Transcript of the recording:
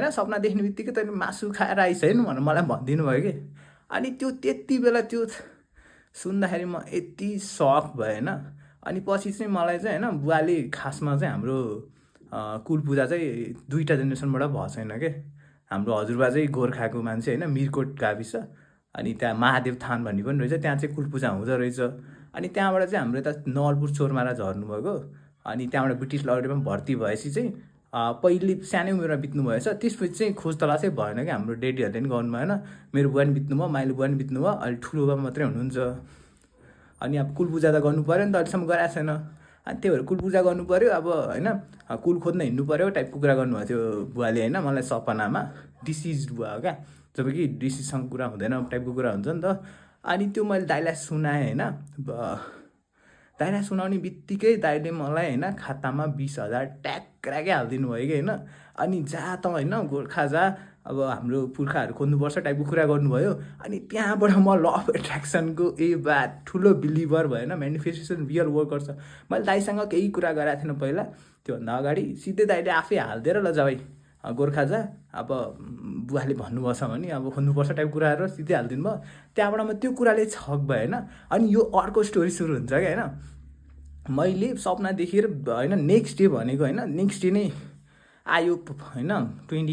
होइन सपना देख्ने बित्तिकै तैँले मासु खाएर आइस होइन भनेर मलाई भनिदिनु भयो कि। अनि त्यो त्यति बेला त्यो सुन्दाखेरि म यति सक भएँ होइन। अनि पछि चाहिँ मलाई चाहिँ होइन बुवाले खासमा चाहिँ हाम्रो कुल पूजा चाहिँ 2टा जेनेरेसनबाट भएको छैन के। हाम्रो हजुरबा चाहिँ गोर्खाको मान्छे होइन, मिरकोट गाविस। अनि त्यहाँ महादेव थान भन्ने पनि रहेछ, त्यहाँ चाहिँ कुल पूजा हुँदो रहेछ। अनि त्यहाँबाट चाहिँ हाम्रो यता नवलपुर चोरमारा झर्नुभएको। अनि त्यहाँबाट ब्रिटिस लरेटमा भर्ती भएपछि चाहिँ पहिले सानै उमेरमा बित्नु भएछ। त्यसपछि चाहिँ खोज तलासै भएन कि हाम्रो डेडीहरूले पनि गर्नु भएन। मेरो बुवा पनि बित्नु भयो, माइलो बुवा पनि बित्नु भयो, अहिले ठुलो बुवा मात्रै हुनुहुन्छ। अनि अब कुल पूजा त गर्नु पऱ्यो नि त, अहिलेसम्म गराएको छैन। अनि त्यही भएर कुल पूजा गर्नु पऱ्यो अब होइन, कुल खोज्न हिँड्नु पऱ्यो टाइपको कुरा गर्नुभएको थियो बुवाले होइन मलाई सपनामा। डिसिज बुवा हो क्या, जब कि डिसिजसँग कुरा हुँदैन टाइपको कुरा हुन्छ नि त। अनि त्यो मैले दाइलाई सुनाएँ होइन। दाइलाई सुनाउने बित्तिकै दाइले मलाई होइन खातामा 20,000 ट्याक्राकै हालिदिनु भयो कि होइन। अनि जा त होइन गोर्खा जा, अब हाम्रो पुर्खाहरू खोज्नुपर्छ टाइपको कुरा गर्नुभयो। अनि त्यहाँबाट म ल अफ एट्र्याक्सनको ठुलो बिलिभर भएन, मेनिफेस्टेसन रियल वर्कर छ। मैले दाइसँग केही कुरा गराएको थिएन पहिला, त्योभन्दा अगाडि सिधै दाइले आफै हालिदिएर ल जा भाइ गोर्खा जा, अब बुवाले भन्नुभएको छ भने अब खोज्नुपर्छ टाइप कुराहरू सिधै हालिदिनु भयो। त्यहाँबाट म त्यो कुराले छक भएँ होइन। अनि यो अर्को स्टोरी सुरु हुन्छ क्या होइन। मैले सपना देखेर होइन नेक्स्ट डे भनेको होइन, नेक्स्ट डे नै आयो होइन 20